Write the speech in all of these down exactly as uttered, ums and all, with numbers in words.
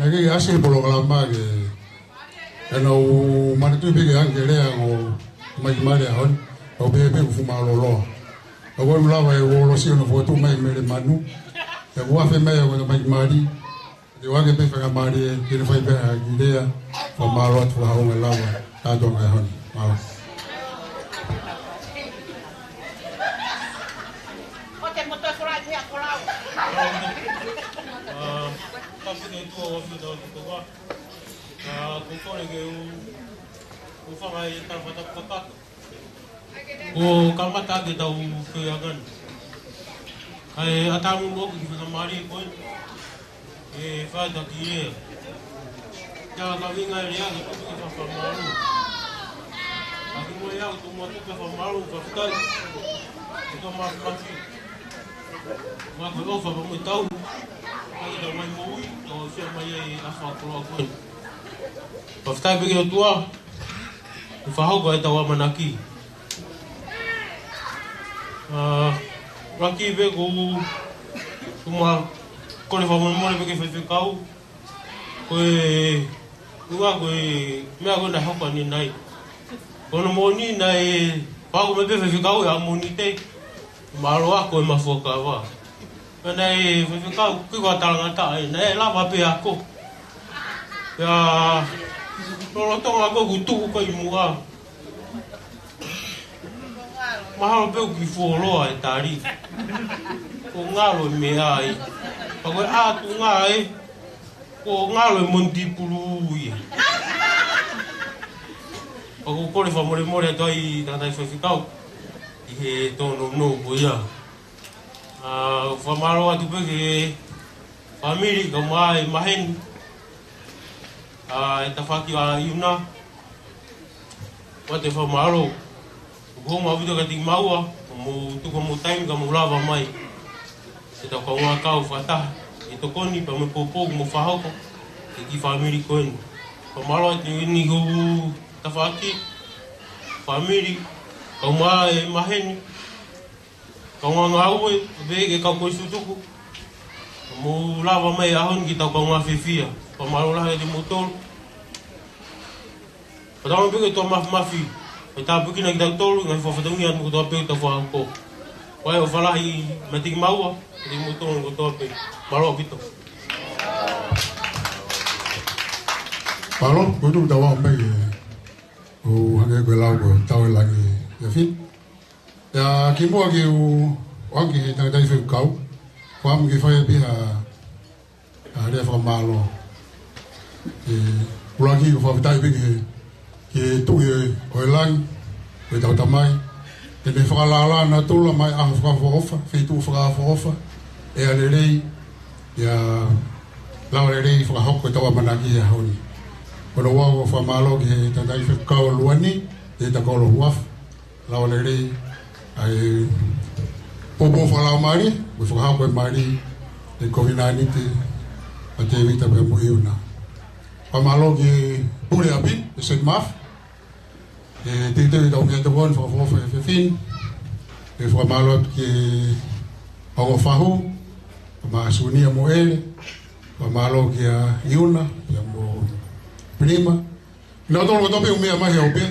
Naʻe ʻasi e polokalama ke, ʻe nau manatuʻi pē ke ʻange lea ʻo Tamai Mali ʻaho ni, ʻo pehē pē ʻoku fuʻu mālōlō. ʻOku ou lava ʻe uolosi ʻo nau fokotuʻu mai Mele Manu. ʻOku afe mai ʻa Tamai Mali. Te u ʻange pē faingamālie ke ne fai pē ha kiʻi lea. Fakamālō atu, fakahounga lava. Kātoanga ʻaho ni. Mālō. ʻOku ou tapu ki he ʻOtua ʻofa ʻi heʻetau tokoua. ʻA, ko e kole ke u, u fanga e tau fata kakato. ʻO kamata ke tau ke angan. ʻA e ʻatā mo ʻoku ki faingamālie ko ē. ʻE fai taki e. Ka ka vinga e lea ke tuku ke fakamālō. ʻA ki mo e au tu mo tuku ke fakamālō, fakafetaʻi. Ke tau mafimafi. Mā ko e ʻofa pea mo e tau. Ka ke tau mai moʻui, tau sia mai e ʻafa koloa ko ē. Fakafetaʻi pē ki he ʻOtua. ʻE fakahoko ʻetau ʻamanaki. ʻA, ʻuluaki pē ko u, ko u ma kole fakamolemole pē ki he faifekau. Ko e, ʻuhinga ko e meʻa ko ē naʻe hoko ʻanenai. Ko hono moʻoni naʻe pau mai pē faifekau ʻi he ʻaho Mōnite. Mālō ako ʻema fuakava. Pea naʻe faifekau, ko e talangataʻa ē, naʻe lava pē ako. Pea, lolotonga ko ē ʻoku tuʻu ko ē ʻi muʻa. Mahalo pē ʻoku kiʻi fuoloa e tali. Ko e ngalo e meʻa ai. Pea ko e ʻatu ngā ē. Ko e ngalo e monitipulu ia. Pea ʻoku ou kole fakamolemole atu ai tangataʻeiki faifekau. ʻI he tōnounou ko ia. ʻA, fakamālō atu pē ki he fāmili, kau mai e maheni. ʻA, e tafaʻaki ʻa ʻIuna. ʻOatu e fakamālō. ʻOku ou ʻofa ʻaupito kiate kimaua, ʻo mou tuku homou taimi ka mou lava mai. Ke tau kaungā kau fakataha. ʻI he tokoni pea mo e poupou kuo mou fakahoko. Ki he kiʻi fāmili ko eni. Fakamālō atu eni ki hoku tafaʻaki. Fāmili. Kau mai e maheni. Kaungā ngāue, pea ki he kau ko ē ʻi Sutuku. Mou lava mai ʻaho ni ke tau kaungā fiefia. Fakamālō lahi kiate kimoutolu. Pea tau pē ke tau mafimafi. Pea tāpuekina kitautolu, ngaahi fakafatongia atu kotoa pē ʻoku tau fakahoko. Pea ʻofa lahi meiate kimaua, kiate kimoutolu kotoa pē. Mālō ʻaupito. Mālō, ko e tuʻu tau ʻaho pē, ʻo hangē ko e lau ko e tau e langi ia fin. ʻIa, kimuʻa ke u ʻoange ki he tangataʻeiki faifekau, ʻoku ou ʻamu ke fai pē ha, ha lea fakamālō. ʻE, ʻuluaki ʻoku ou fakafetaʻi pē ki he, ki he Tuʻi ʻo e langi, ko ʻetau Tamai. Te ne fakalālā natula mai ʻaho fakaʻofoʻofa, feituʻu fakaʻofoʻofa, ʻea lelei, ʻia lava lelei fakahoko ʻetau ʻamanaki he ʻaho ni. Ko hono ua ʻoku ou fakamālō ki he tangataʻeiki faifekau ʻo Luani, ʻe ta kolo huafa. Lava lelei ʻa e poupou fakalaumālie, mo e fakahoko e mali ʻe he kovinānite ʻa Tēvita pea mo ʻIuna. Fakamālō ki he pule ʻapi, ʻe Seti Mafi, ʻe teuteu ʻetau meʻatokoni fakaʻofoʻofa he efiafi ni, ʻe fakamālō atu ki he ongo fahu, mo Sunia mo ʻEle, fakamālō kia ʻIuna, pea mo Pilima, kinautolu kotoa pē ʻoku meʻa mai he ope,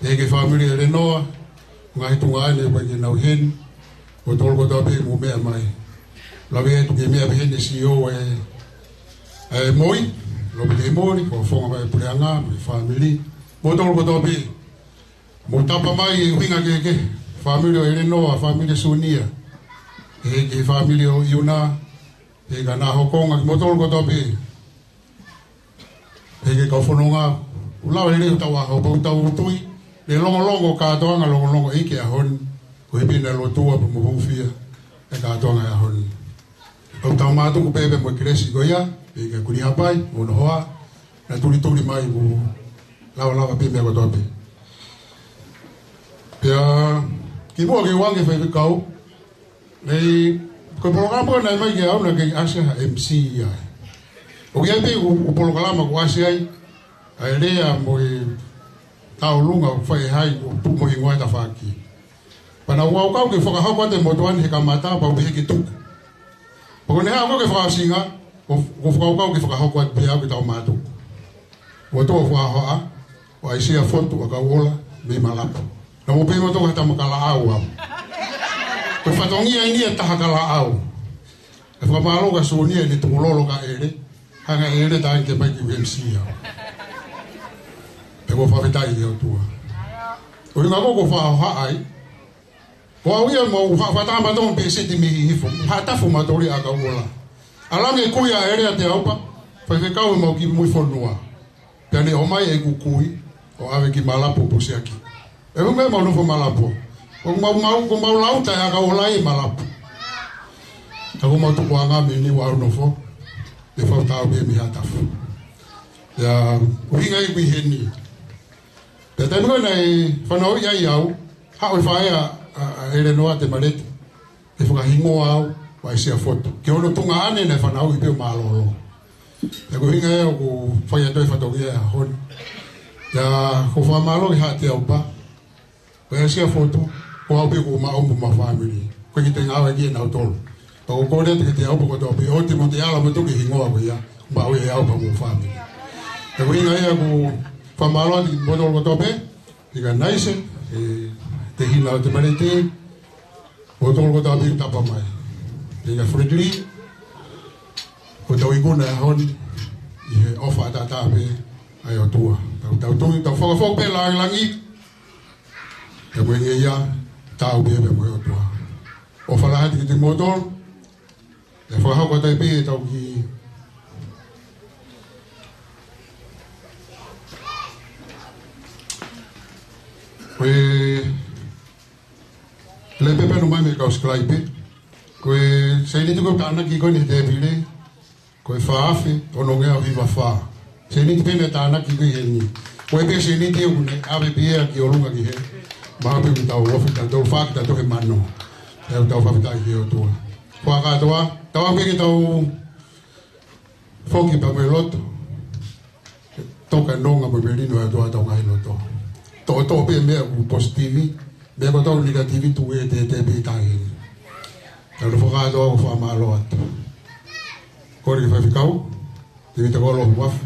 ʻe he fāmili ʻa ʻElenoa, ngaahi tuongaʻane ʻoku ʻikai ke nau ʻi heni, kimoutolu kotoa pē mou meʻa mai. Lave atu ke meʻa pē heni e CEO ʻa e, ʻa e MOI, Lopeti Moli, ko e founga mai e puleʻanga, mo e fāmili, kimoutolu kotoa pē. Mou tapa mai e ʻuhinga kehekehe, fāmili ʻo ʻElenoa, fāmili Sunia, ʻe he fāmili ʻo ʻIuna, ʻe he kau hokonga, kimoutolu kotoa pē. ʻE he kau fononga, ʻoku lava lelei hotau ʻaho, pea ʻoku tau tui, ʻe longolongo kātoanga, longolongo ʻeiki e ʻaho ni, ko e pina lotua pea mo hūfia e kātoanga e ʻaho ni. ʻOku tau mātuku pē pea mo e kelesi ko ia, ʻe he kau Kulihapai, mo hono hoa, naʻa nau tulituli mai mo lavalava pē meʻa kotoa pē. Pea, kimuʻa ke u ʻoange ki he faifekau, ʻEi, ko e polokalama ko ē naʻe ʻomai kiate au naʻe ʻikai ʻasi ha MC ia. ʻOku ʻi ai pē ʻū, ʻū polokalama kuo ʻasi ai, ʻa e lea mo e tauʻolunga ʻoku fai ʻe hai, ʻoku tuʻu mo e hingoa e tafaʻaki. Pea naʻa ku kau ke fakahoko atu e motuʻa ni he kamata, pea u pehē ke tuku. Pea ko ʻene haʻu ko ē ke fakaʻosinga, Ko, ko fakakaukau ke fakahoko atu pē au ke tau mātuku. ʻOtua ʻoku fakahohaʻa, ʻo ʻai Siafotu ʻa Kauʻola mei Malapu. Naʻa mou pehē ʻoku ou tama Kalaʻau au. Ko e fatongia eni ia ʻa e taha Kalaʻau. ʻE fakamālō kia Suonia ʻene tukulolo ka ʻele, hanga ʻe ʻele ʻo tali ke mai ke u M C au. Pea ʻoku ou fakafetaʻi ki he ʻOtua. ʻUhinga ko ē ʻoku ou fakahohaʻa ai, ko au ia mo ha fakatātā mautolu pē seti mei hihifo, Haʻatafu Matoli ʻa Kauʻola. ʻAlu ange e kui ʻa ʻElea Teaupa, faifekau ʻemau kiʻi mui fonua. Pea ne ʻomai ʻeku kui, ʻo ʻave ki Malapu ʻo pusiaki. ʻE ʻuhinga ia ʻemau nofo Malapu. ʻOku mau, mau, ʻoku mau lauta ʻa Kauʻola ʻi Malapu. Ka ʻoku mau tukuange mei Niuaunofo, ne fau tau pē mei Haʻatafu. Pea, ʻuhinga ia ʻeku ʻi heni. Pea taimi ko ē naʻe fanauʻi ai au, haʻu e faʻē ʻa, ʻa, ʻa ʻElenoa Temaleti ke fakahingoa au, ʻo ʻai Siafotu. Ki hono tuongaʻane naʻe fanauʻi pē ʻo mālōlō. Pea ko e ʻuhinga ia ʻoku ou fai atu ai e fatongia he ʻaho ni. Pea ʻoku ou fakamālō ki Haʻa Teaupa, ko e ʻai Siafotu, ko au pē ʻoku ou maʻu mo ʻemau fāmili. Ko e kiʻi tenga au ʻe kiʻi ʻenau tolu. Pea ʻoku ou kole atu ki he Teaupa kotoa pē, ʻoua te mou te ala mo tuku e hingoa ko ia, maʻu ʻe au pea mo e fāmili. Pea ko e ʻuhinga ia ʻoku ou fakamālō atu kimoutolu kotoa pē, ʻIkanaise, ʻe, Tehina ʻo Temaleti, ʻo tolu kotoa pē ʻoku tapa mai. Pea Frederick, ʻoku tau ikuna he ʻaho ni, ʻi he ʻofa ʻataʻatā pē ʻa e ʻOtua. Tau, tau tui, tau fakafoki pē langilangi, pea mo e ngeia, tau pē pea mo e ʻOtua. ʻOfa lahi atu kiate kimoutolu, ʻe fakahoko atu ai pē ʻetau kiʻi, ko e, lele pē pea nau mai mei he kau sikalaipe. Ko e sēniti ko ē tānaki ko eni he tēpile, ko e fā afe, ono ngeau hiva fā. Sēniti pē eni ʻe tānaki ko ē heni. Ko e pē sēniti ʻoku ne ʻave pē ia ki ʻolunga ki hē. Mahalo pē ʻoku tau ofi, tau fā ki tau he mano. ʻE tau fakafetaʻi ki he ʻOtua. Fakakātoa, tau ʻave ke tau foki pea mo e lotu. Toka nonga mo e melino ʻa e ʻOtua ʻi hotau ngaahi loto. Toʻotoʻo pē meʻa ʻoku positivi, meʻa kotoa ʻoku nikativi tuku ʻi he tētē pē ʻi tahi. Tau fakakātoa ʻo fakamālō atu. Kole ki he faifekau, Tēvita Kolo Huafa,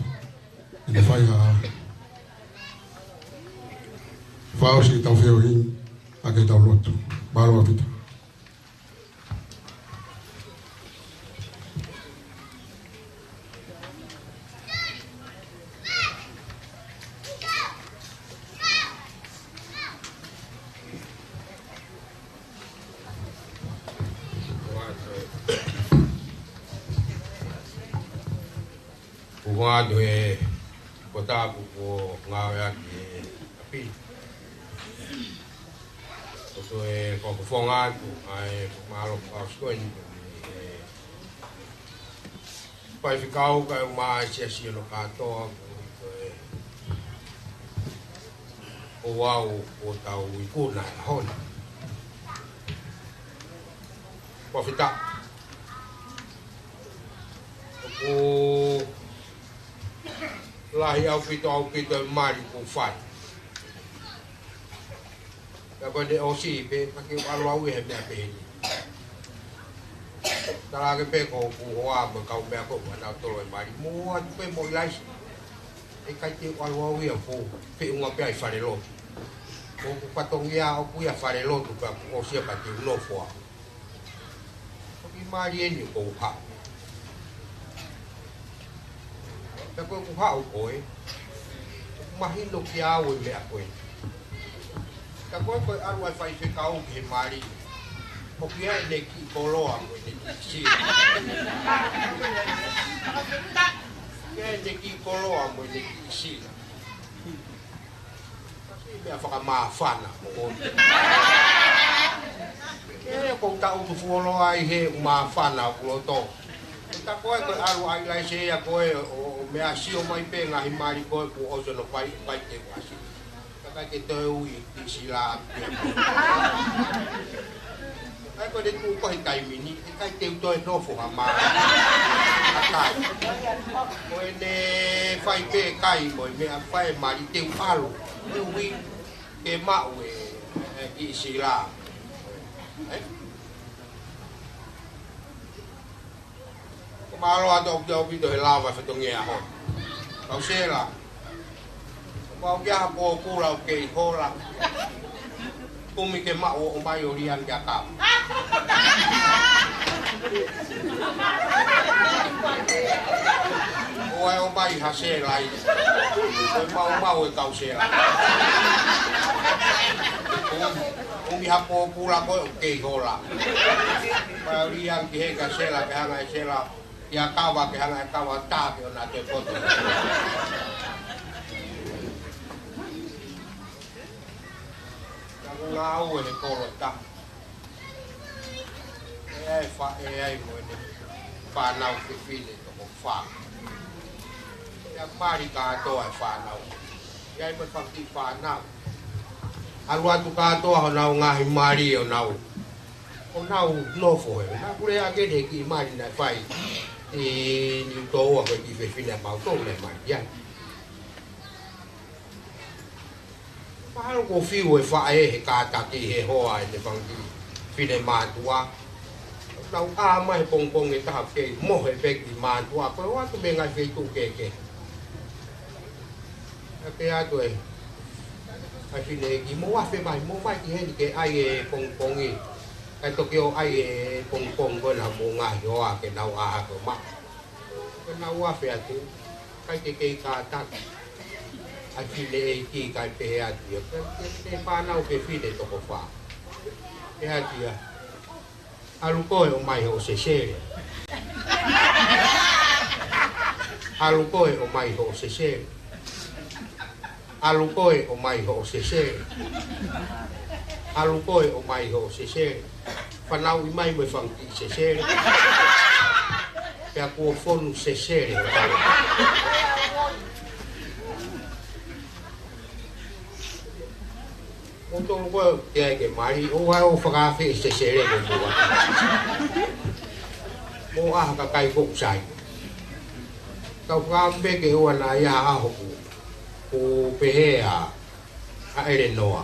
ʻene fai ha fakaʻosi ʻetau feohi, ʻa ke tau lotu. Mālō ʻaupito. Kuo atu he potapu kuo ngāueʻaki he ʻapi. Ko e toe fakafofonga atu ʻa e fakamālō fakaʻosi ko eni ki he faifekau kae ʻumaʻā e siasi hono kātoa, ko e ʻo au ʻoku tau ikuna he ʻaho ni. Fakafetaʻi. ʻOku lahi ʻaupito, ʻaupito e mali kuo fai. Pea ko ʻene ʻosi pē, ka ke ʻalu au ia he meʻa pehē ni. Tala ange pē ko hoku hoa mo e kau meʻa ko ē ʻoku nau tolo e mali. Mou ō atu pē mo ʻIlaisi. ʻE ʻikai te u ʻalu au ia ʻo feʻunga pē ʻi falelotu. Ko hoku fatongia ʻoku ʻi falelotu pea kuo ʻosi ia pea te u nofo au. Ko e kiʻi mali eni ʻoku ou haʻu. Pea ko ʻeku haʻu ko ē, ʻoku mahino kiate au e meʻa ko ē. Ka ko e, ko e ʻalu ʻa e faifekau ki he mali, ʻoku ʻi ai ʻene kiʻi koloa mo ʻene kiʻi sila. ʻI ai ʻene kiʻi koloa mo ʻene kiʻi sila. Meʻa fakamāfana, mo ko. ʻE, ʻoku ou taʻutu fuoloa ʻi he māfana ʻoku loto. Ka ko e, ko e ʻalu ʻa ʻIlaisi ia ko ē, ʻo, ʻo meʻa sio mai pē ngaahi mali ko ē kuo ʻosi hono fai, ʻikai te u ʻasi. Ka ʻikai ke toe ui ki sila. ʻAi ko ʻene tuʻu ko ē he taimi ni, ʻikai te u toe nofo ha mā. ʻAkai. Ko ʻene fai pē kai mo e meʻa fai mali te u ʻalu. Te u ui ke maʻu e, e kiʻi sila. ʻE? Ko Mālō atu ʻaupito ʻaupito he lava e fatongia ʻo e ʻaho. Kau Sela. Mau kia ha pōpula ʻoku kei hola. Kumi ke maʻu ʻo ʻomai ʻo Lian kia kau. ʻOua ʻe ʻomai ha Sela ia. Ko e maumau e kau Sela. Kumi ha pōpula ko ē ʻoku kei hola. Mai ʻo Lian ki he ka Sela, ke hanga ʻe Sela ia kava, ke hanga ʻe kava tā ke ʻoua naʻa toe poto. Ka ko e ngāue he kolo ʻe taha. ʻE ʻi ai e faʻē ai mo ʻene fānau fefine toko fā. Pea mali kātoa e fānau. ʻI ai mo e fanga kiʻi fānau. ʻAlu atu kātoa honau ngaahi mali ʻo nau, ʻo nau nofo he. Naʻa ku lea ʻaki ʻe he kiʻi mali naʻe fai ʻi Niutōua, ko e kiʻi fefine ʻa mautolu naʻe mali ai. Mahalo kuo fiu e faʻē he kātaki he hoa ʻene fanga kiʻi finemātuʻa. Nau ʻā mai he pongipongi ʻe taha, kei mohe pē kiʻi mātuʻa, ko e ʻoatu mei he ngaahi feituʻu kehekehe. Pea pehē atu e ngaahi fineʻeiki, mou afe mai, mou mai ki heni ke ʻai e pongipongi. Kae toki ō ʻai e pongipongi ko ē naʻa mo e ngaahi hoa ke nau ʻā hake mai. Ko ʻenau afe atu, ʻikai ke kei kātaki ʻa e fineʻeiki, kae pehē atu ia ki he, ki he fānau fefine toko fā. Pehē atu ia, ʻalu koe ʻo ʻomai hoʻo sesele. ʻAlu koe ʻo ʻomai hoʻo sesele. ʻAlu koe ʻo ʻomai hoʻo sesele. ʻAlu koe ʻo ʻomai hoʻo sesele. Fanauʻi mai mo e fanga kiʻi sesele. Pea kuo fonu sesele. Mou tolu ko ē ʻoku teʻeki ai ke mali, ʻoua ʻe fakaafe e sesele mo mua. Mou ʻā ha kakai ʻoku sai. Kau fakaʻamu pē ke ʻoua naʻa ʻi ai ha ʻaho ʻoku, ʻoku pehē ʻa, ʻa ʻElenoa,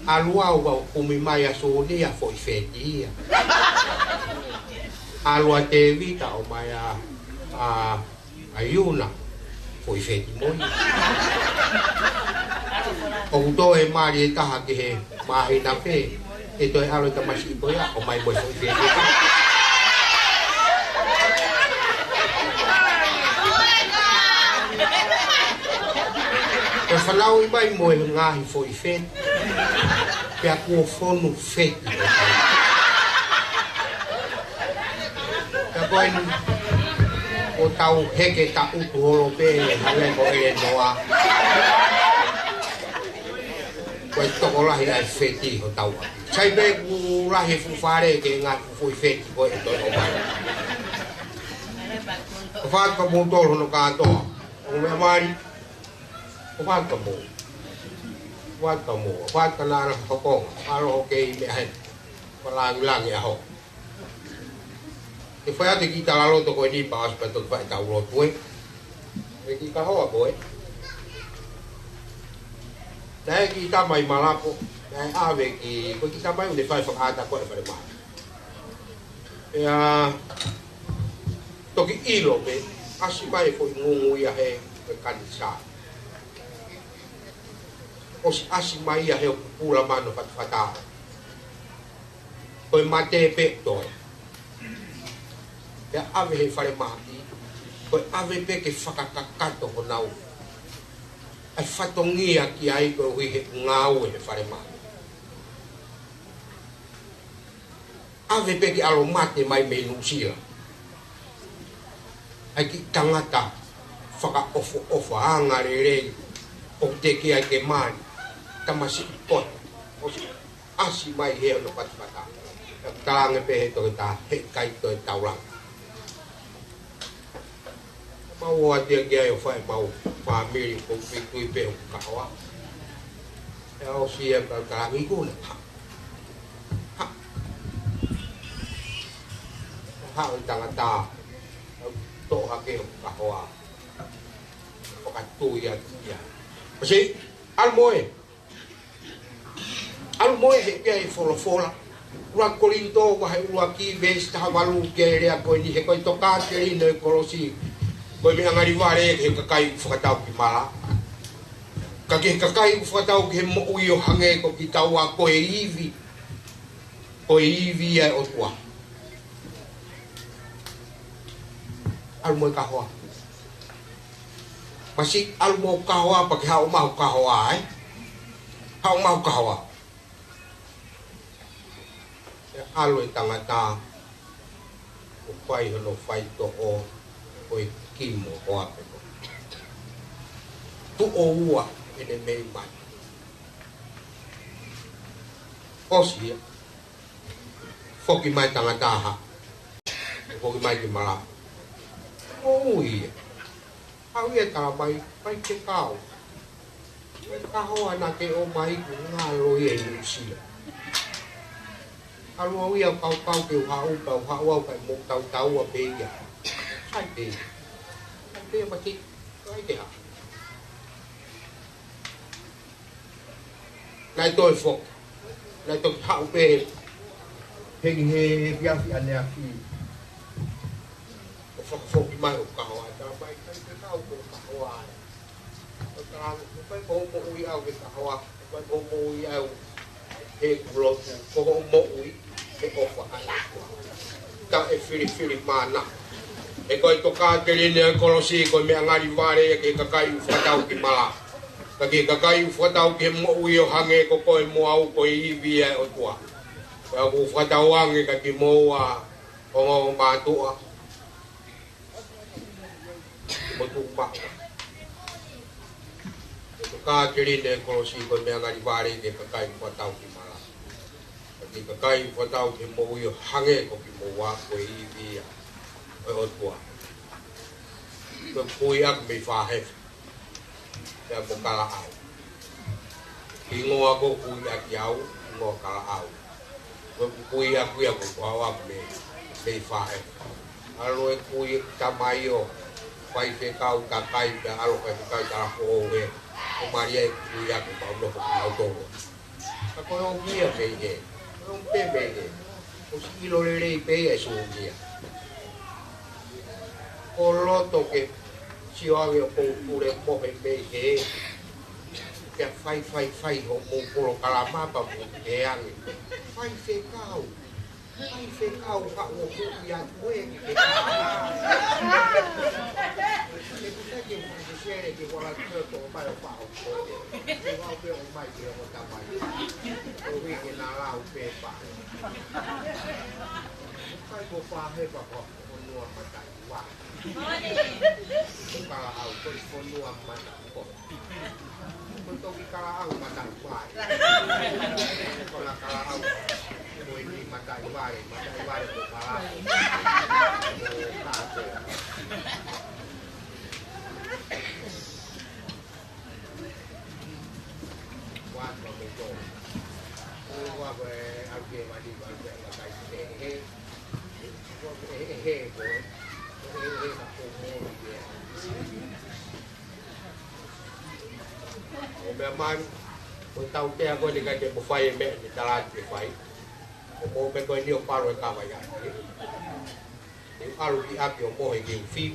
ʻalu au kau kumi mai ʻa Soni ʻa e foʻi feti ia. ʻAlu ʻa Tēvita ʻo ʻomai ʻa, ʻa ʻa Iuna, foʻi feti mo ia. ʻOku toe mali ʻe taha ki he māhina pē, ʻe toe ʻalu e tamasiʻi ko ia ʻo ʻomai mo e foʻi feti. Ko e fanauʻi mai mo e ngaahi foʻi feti, pea kuo fonu feti. Ka ko eni, ʻoku tau heke taʻutu holo pē, hale ko ʻElenoa. Ko e tokolahi ʻa e feti hotau ʻapi. Sai pē ʻoku lahi e fuʻu fale ke ngaahi fuʻu foʻi feti ko ē ʻe toe ʻomai. Ka fatu ka mou tolo hono kātoa. ʻO meʻa mali. ʻO fatu ka mou. ʻO fatu ka mou. ʻO fatu ka nana ka hoko. Mālō hoʻo kei meʻa heni. Ko e langilangi ʻa hoʻo. Te u fai atu e kiʻi talaloto ko eni pea ʻosi pea toki fai ʻetau lotu ē. Ko e kiʻi kahoa ko ē. Naʻe ʻi ai e kiʻi tama ʻi Malapo. Naʻe ʻave ki, ko e kiʻi tama ʻoku ne fai fakaʻata ko ē falemahaki. Pea toki ʻilo pē, ʻasi mai e foʻi ngungu ia he, he kanisā. ʻOsi ʻasi mai ia he ʻoku pula mano fatafata. Ko e mate pē toe. Pea ʻave he falemahaki, ko e ʻave pē ke fakakakato honau, ʻa e fatongia ki ai koeʻuhi he ngāue he falemahaki. ʻAve pē ke ʻalu ʻo mate mai mei Nuʻusila. ʻA e kiʻi tangata fakaʻofoʻofa, angalelei, ʻoku teʻeki ai ke mali, tamasiʻi poto. ʻOsi ʻasi mai he ono patipata. Pea ʻoku talaange pē he toketā heʻikai toe taulanga. Mau ō atu ia ki ai ʻo fai ʻemau fāmili, ko e tuitui pē ʻo kahoa. Pea ʻosi ia pea talaange ikuna. Ha. Ha. Haʻu e tangata. Toʻo hake ʻo kahoa. Fakatui atu ia. ʻOsi, ʻalu mo ē. ʻAlu mo ē he ʻoku ʻi ai e folofola. ʻUluaki Kolinitō vahe ʻuluaki veesi taha valu ki he lea ko eni: He ko e tokāteline ʻo e kolosi ko e meʻa ngali vale ki he kakai ʻoku fakatau ki mala, ka ki he kakai ʻoku fakatau ki he moʻui ʻo hangē ko kitaua ko e ivi, ko e ivi ia ʻa e ʻOtua. ʻAlu mo e kahoa. Masiʻi, ʻalu mo e kahoa, pea ke haʻu mo e kahoa, ē? Haʻu mo e kahoa. ʻE ʻalu e tangata ʻo fai hono faitoʻo ʻo e kimo hoa pē ko ē. Tuʻo ua ʻene mei mai. ʻOsi ia, foki mai tangata ha. Foki mai ki malapu. Moʻui ia. Haʻu ia, talamai, faifekau, ko e kahoa naʻa ke ʻomai kuo ngalo ia ʻi Nuʻusila. ʻAlu au ia ʻo kaukau ke u haʻu, ka u haʻu au kae moʻu tautaua pē ia. Sai pē ia. Sai pē ia, masiʻi, ʻai ke haʻu. Naʻe toe foki. Naʻe toki haʻu pē heni he efiafi ʻaneafi ʻo fakafoki mai ʻo kahoa. Talamai, faifekau, ko e kahoa ē. ʻO talamai, ʻoku ʻikai ko hoʻo moʻui ʻaʻau ki he kahoa. ʻOku ʻikai ko hoʻo moʻui ʻaʻau he kulotu. Ko hoʻo moʻui he ʻofa ʻa e ʻOtua. Taʻefilifilimānako. He ko e tokāteline ʻo e kolosi ko e meʻa ngali vale ia ki he kakai ʻoku fakatau ki mala, ka ki he kakai ʻoku fakatau ki he moʻui ʻo hangē ko koe mo au ko e ivi ia ʻa e ʻOtua. Pea ʻoku fakatauange kiate kimoua, ongo mātuʻa mo tuʻu maʻu. He ko e tokāteline ʻo e kolosi ko e meʻa ngali vale ki he kakai ʻoku fakatau ki mala, ka ki he kakai ʻoku fakatau ki he moʻui ʻo hangē ko kimoua ko e ivi ia ʻo e ʻOtua. Ko e kui ʻaku mei Fāhefa, pea mo Kalaʻau. Hingoa ko ē ʻoku ui ʻaki au, hingoa Kalaʻau. Ko e kui ʻaku ia ko e kau ʻaku mei, mei Fāhefa. ʻAlu e kui tamai ʻo faifekau kakai, pea ʻalu faifekau talafoʻou ē. ʻO mali ai e kui ʻaku, pea u nofo ki mautolu. Ka ko e ongo ia mei hē. Ko e ongo pē mei hē. ʻOsi ʻilo lelei pē ia e sūnia. Ko loto ke sio ange ʻoku ou pule mohe mei hē. Pea fai, fai, fai hoʻomou polokalama pea mou pehē ange, faifekau, faifekau, ka ʻoku ou ʻi atu ē ki he Ke kusa ke u fakasesele ke u ala tō mai ʻo faʻo ko ē. Ke u aʻu pē ʻo mai ke ongo tamai. Ko e uike naʻa lau pē pā. Kai ko Fāhefa ko e fonua mataʻi vale. Ko Kalaʻau ko e fonua mataʻi kovi. Ko e toki Kalaʻau mataʻi vale. Ko e Kalaʻau ko e kiʻi mataʻi vale, mataʻi vale ko Kalaʻau. Ko Kalaʻau. Ua atu mo tō. Ua ko e au ke vali, ua ke makai he he. Ua ke he he ko e. Ko e he he ka ko mo ia. ʻO meʻa mai, ko e tautea ko eni ʻikai ke mo fai e meʻa ni tala atu ke fai. ʻO mo meʻa ko eni ʻo palo e kava ia. ʻE ʻalu ki ʻapi ʻo mohe ke u fiu.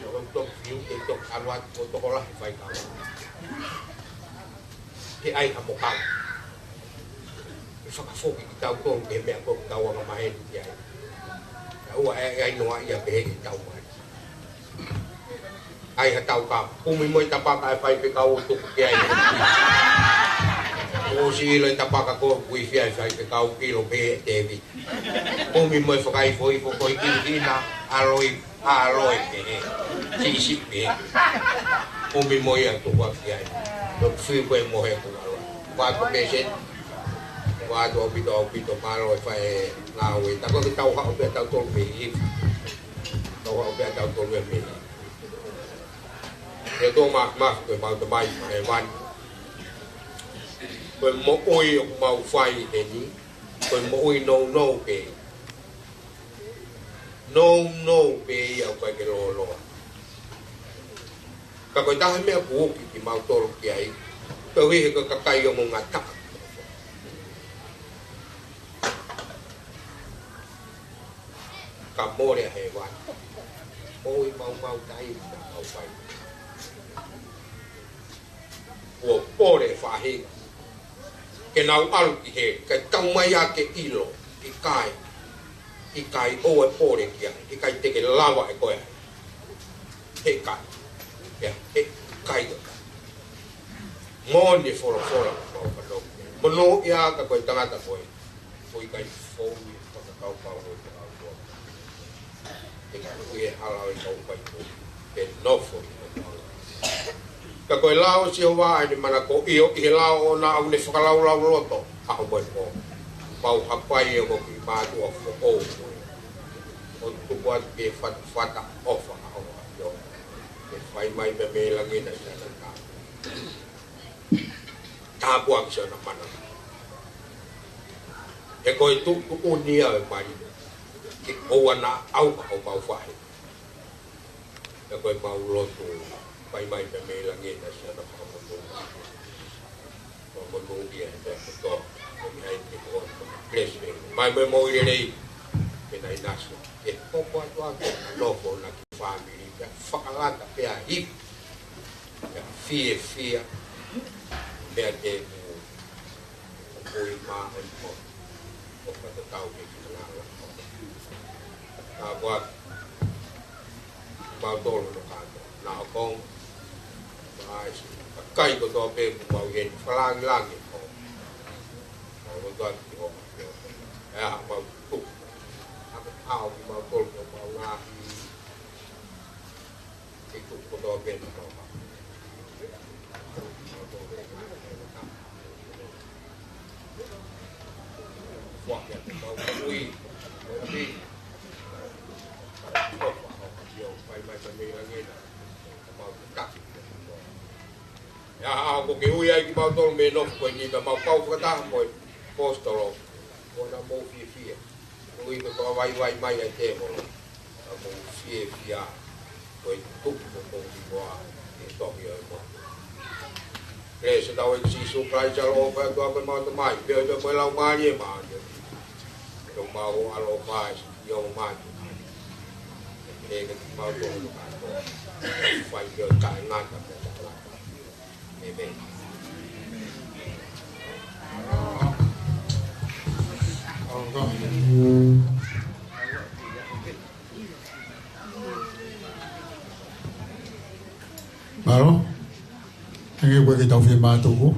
ʻO u toki fiu, ke u toki ʻalu atu ʻo tokolahi faikava. Ke ʻai ha mokau. ʻE fakafoki kitautolu ki he meʻa ko ē ʻoku tau angamaheni ki ai. Ka ʻoua ʻe, ʻe ʻai noa ia pehē ke tau mai. ʻAi ha tau ka kumi mo e tapaka ʻa e faifekau ʻo tuku ki ai. ʻOsi ʻilo e tapaka ko ē ʻoku ifi ai e faifekau, ʻilo pē ʻe Tēvita. Kumi mo e fakaifoifo ko e kiʻi hina, ʻaloi, ʻaloi pē ē. Siʻisiʻi pē ē. Kumi mo ia tuku ki ai. Ko e fiu ko e mohe ko alo. Kuo ʻoatu pē seti. Kuo ʻoatu ʻaupito, ʻaupito mālō e faʻē ngāue. Tā ko ē ke tau haʻu pē tautolu mei hē. Tau haʻu pē tautolu mei hē. Ke tō ma, ma, ko e mau tamai, ma e vani. Ko e moʻui ʻoku mau fai eni, ko e moʻui nounou pē. Nounou pē ia ʻoku ʻikai ke lōloa. Ka ko e taha e meʻa ʻoku uki kimautolu ki ai, koeʻuhi he ko e kakai ongo ngataʻa. Mole ʻa hēvani. Moʻui maumau taimi naʻa mau fai. Kuo pole faʻahinga ke nau ʻalu ki heli, kae kau mai ʻa e ʻilo, ʻikai, ʻikai ʻoua ʻe pole ki ai, ʻikai te ke lava ʻe koe ai. Heʻikai, ʻe, heʻikai ʻo ka. Moʻoni e folofola, mau fanongo. Monūʻia ka ko e tangata ko ē. Ko e ʻikai fou ʻi he fakakaukau ʻo e fakakaukau. He ka ʻoku ʻi he hala ʻo e kau fai ko ē, ʻe nofo ʻi he kau. Ka ko e lao ʻo Sihova ʻa ʻene manako, ʻio ʻi he lao ʻoʻona ʻoku ne fakalaulauloto ʻaho mo e pō. Mau hapai ʻe hoku kiʻi mātuʻa foʻou. ʻO tuku atu ke fatafata ʻofa ʻa ʻofa ʻio. Ke fai mai pē mei langi ʻa siana ka. Tāpuaki siana mana. He ko e tuʻutuʻuni ia ʻo e mali. Ke ʻoua naʻa ʻauha homau faʻahinga. He ko e mau lotu. Fai mai pē mei langi ʻa siana fakamotu. Fakamotu ia he pea kotoa. Ko mi hai ke ko bless me. Mai mo e moʻui lelei. Ke nai nasu. Ke koko atu ake. Nofo na ki fāmili. Ke fakalata pea hipi. Ia fiefia, meʻa te u, ʻo kui mā ʻo i ko, ʻo ka te tau ke ki ngā la. Ka kua, mau tolo no ka to, na o kong, ma ai si, ka kai ko tō pē ku mau heni, falangi langi ko, mau ko tō ki ho, ʻe a mau tu, a ke au ki mau tolo ko mau ngā hi, ʻIo, ʻa, ʻa, ko ke ui ai kimautolu mei he nofo ko eni, pea mau kau fakataha mo e ʻaposetolo, ʻo na mou fiefia. Ui ko e fakavaivai mai ʻa e tēvolo. Ka mou fiefia. Ko e tupu ko e koa. ʻE tohi ʻo e moa. Pea se tau ʻe Sīsū Kalaisi ʻaloʻofa ʻa e ʻOtua ko e mau Tamai. Pea ʻo e Laumālie Māʻoniʻoni. Ko mau ʻaloʻofa ʻi ʻo mātu. ʻE ke mau tō no kātoa. Fai pē ʻo taʻengata pē ʻo taʻengata. ʻĒmeni. Mālō. Hangē ko e ke tau fie mātuku.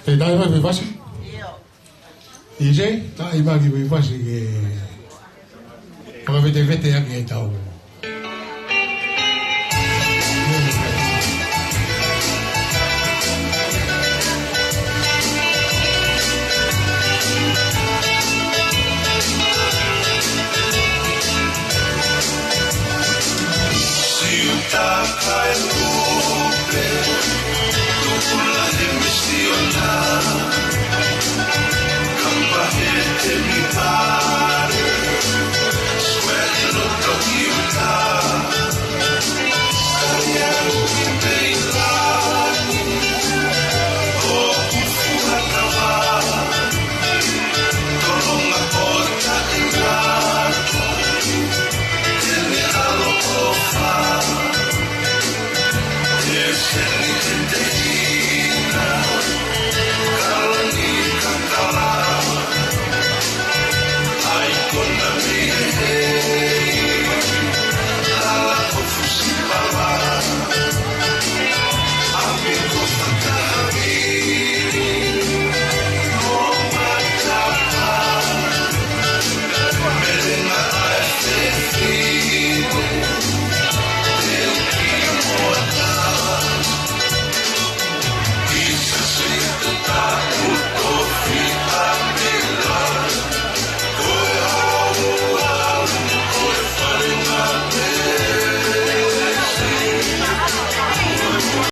Te tai mai fie fasi? ʻIo. ʻIo, taʻi mai ki fie fasi ke fakavetevete ange e tau.